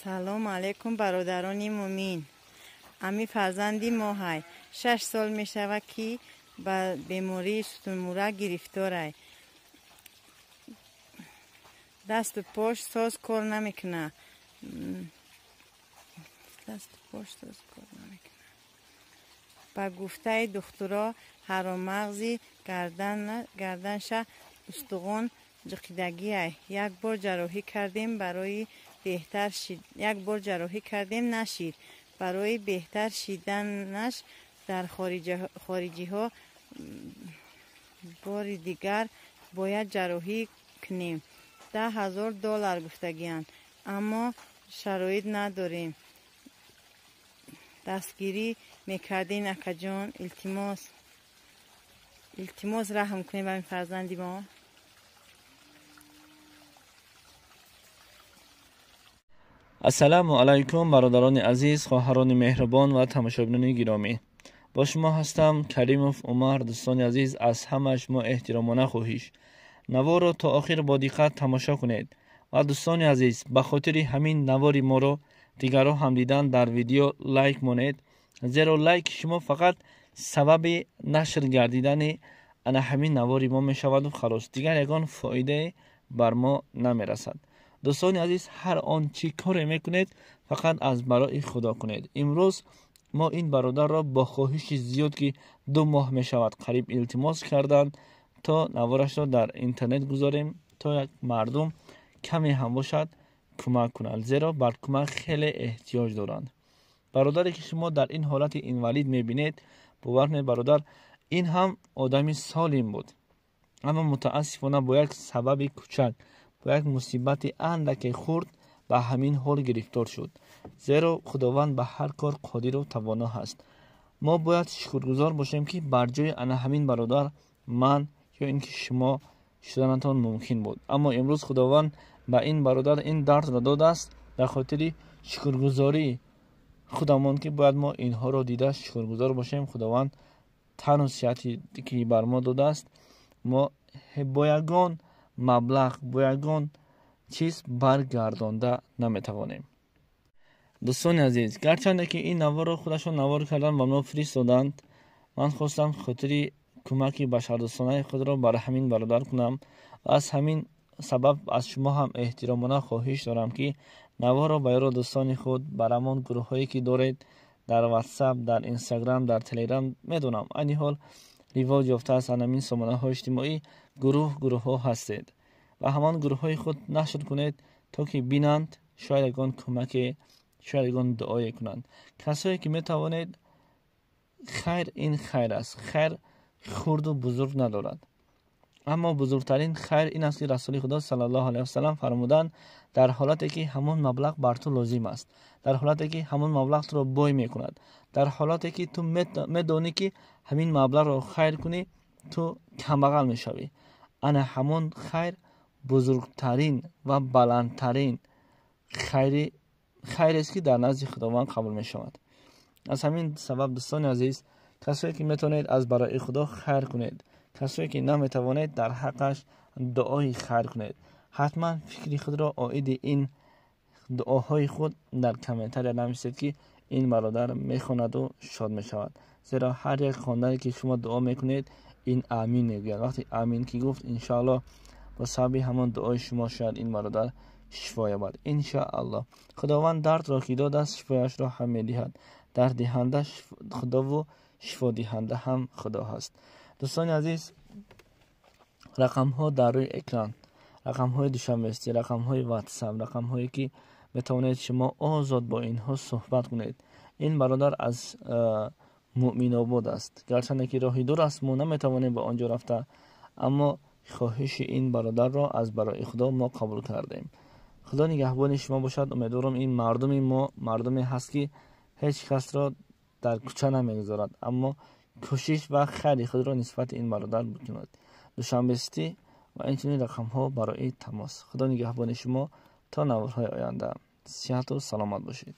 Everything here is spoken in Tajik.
Салом алейкум, бародарони мӯмин. Ами фарзанди мо ҳай 6 сол мешавад, ки ба бемории сутунмӯра гирифторай. Дасту пош соз кор намекунад. Дасту пош соз кор намекунад. Ба гуфтаи духтуро ҳароммағзи гарданша устухон ҷиқидагиай. Як бор ҷарроҳӣ кардем, барои беҳтар як бор ҷарроҳӣ кардем, нашид. Барои беҳтар шиданаш дар хориҷиҳо бори дигар бояд ҷарроҳӣ кунем. 10 000 доллар гуфтагиянд, аммо шароит надорем. Дастгирӣ мекардем, акаҷон, илтимос, илтимос, раҳм кунем ба ин фарзанди мо. Ассалому алайкум, бародарони азиз, хоҳарони меҳрубон ва тамошобинони гиромӣ. Бо шумо ҳастам Каримов Умар. Дӯстони азиз, аз ҳама шумо эҳтиромона хоҳиш: наворро то охир бо диққат тамошо кунед. Ва дӯстони азиз, ба хотири ҳамин навори моро дигарҳо ҳам дидан, дар видео лайк монед, зеро лайки шумо фақат сабаби нашр гардидани ана ҳамин навори мо мешаваду халос, дигар ягон фоидае бар мо намерасад. Дӯстони азиз, ҳар он чӣ коре мекунед, фақат аз барои Худо кунед. Имрӯз мо ин бародарро бо хоҳиши зиёд, ки 2 моҳ мешавад қариб илтимос карданд, то наворашро дар интернет гузорем, то як мардум каме ҳам бошад кӯмак кунанд, зеро бар кӯмак хеле эҳтиёҷ доранд. Бародаре ки шумо дар ин ҳолати инвалид мебинед, бовар кунед, бародар ин ҳам одами солим буд, аммо мутаассифона бо як сабаби кӯчак, бо як мусибати андаке хурд ба ҳамин ҳол гирифтор шуд. Зеро Худованд ба ҳар кор қодиру тавоно ҳаст. Мо бояд шукргузор бошем, ки бар ҷои ана ҳамин бародар ман ё ин ки шумо шуданатон мумкин буд, аммо имрӯз Худованд ба ин бародар ин дардро додааст. Дар хотири шукргузории худамон, ки бояд мо инҳоро дида шукргузор бошем. Худованд тану сиҳате ки бар мо додааст, мо бо ягон маблағ, бо ягон чиз баргардонда наметавонем. Дӯстони азиз, гарчанде ки ин наворро худашон навор кардан ба мо фиристоданд, ман хостам хотири кӯмаки башардӯстонаи худро бар ҳамин бародар кунам ва аз ҳамин сабаб аз шумо ҳам эҳтиромона хоҳиш дорам, ки наворро ба ёру дӯстони худ, бар ҳамон гурӯҳҳое ки доред дар Ватсап, дар Инстаграм, дар Телеграм, медонам, айни ҳол ривоҷ ёфтааст ҳамин сомонаҳои иҷтимоӣ, гурӯҳ гурӯҳҳо ҳастед, ва ҳамон гурӯҳҳои худ нашр кунед, то ки бинанд, шояд ягон кӯмаке, шояд ягон дуое кунанд. Касое ки метавонед, хайр ин хайр аст, хайр хурду бузург надорад. Аммо бузургтарин хайр ин аст, ки Расули Худо саллаллоҳу алайҳи васаллам фармуданд: дар ҳолате ки ҳамон маблағ бар ту лозим аст, дар ҳолате ки ҳамон маблағ туро бой мекунад, дар ҳолате ки ту медонӣ, ки ҳамин маблағро хайр кунӣ, ту камбағал мешавӣ, ана ҳамон хайр бузургтарин ва баландтарин хайрест, ки дар назди Худованд қабул мешавад. Аз ҳамин сабаб, дӯстони азиз, касое ки метавонед, аз барои Худо хайр кунед, касое ки наметавонед, дар ҳаққаш дуои хайр кунед. Ҳатман фикри худро оиди ин дуоҳои худ дар комментария нависед, ки ин бародар мехонаду шод мешавад, зеро ҳар як хондане ки шумо дуо мекунед, ин амин мегӯяд. Вақте амин ки гуфт, иншоаллоҳ, бо сабаби ҳамон дуои шумо шояд ин бародар шифо ёбад, иншоаллоҳ. Худованд дардро ки додааст, шифояшро ҳам медиҳад. Дарддиҳанда Худову шифодиҳанда ҳам Худо ҳаст. Дӯстони азиз, рақамҳо дар рӯи экран, рақамҳои Душанбе Сити, рақамҳои Ватсап, рақамҳое ки метавонед шумо озод бо инҳо суҳбат кунед. Ин бародар аз Муъминобод аст. Гарчанде ки роҳи дур аст, мо наметавонем ба он ҷо рафта, аммо хоҳиши ин бародарро аз барои Худо мо қабул кардем. Худо нигаҳбони шумо бошад. Умедворам, ин мардуми мо мардуме ҳаст, ки ҳеҷ касро дар кӯча намегузорад, аммо кӯшиш ва хайри худро нисбати ин бародар бикунад. Душанбе Сити ва инчунин рақамҳо барои тамос. Худо нигаҳбони шумо, то наворҳои оянда, сиҳату саломат бошед.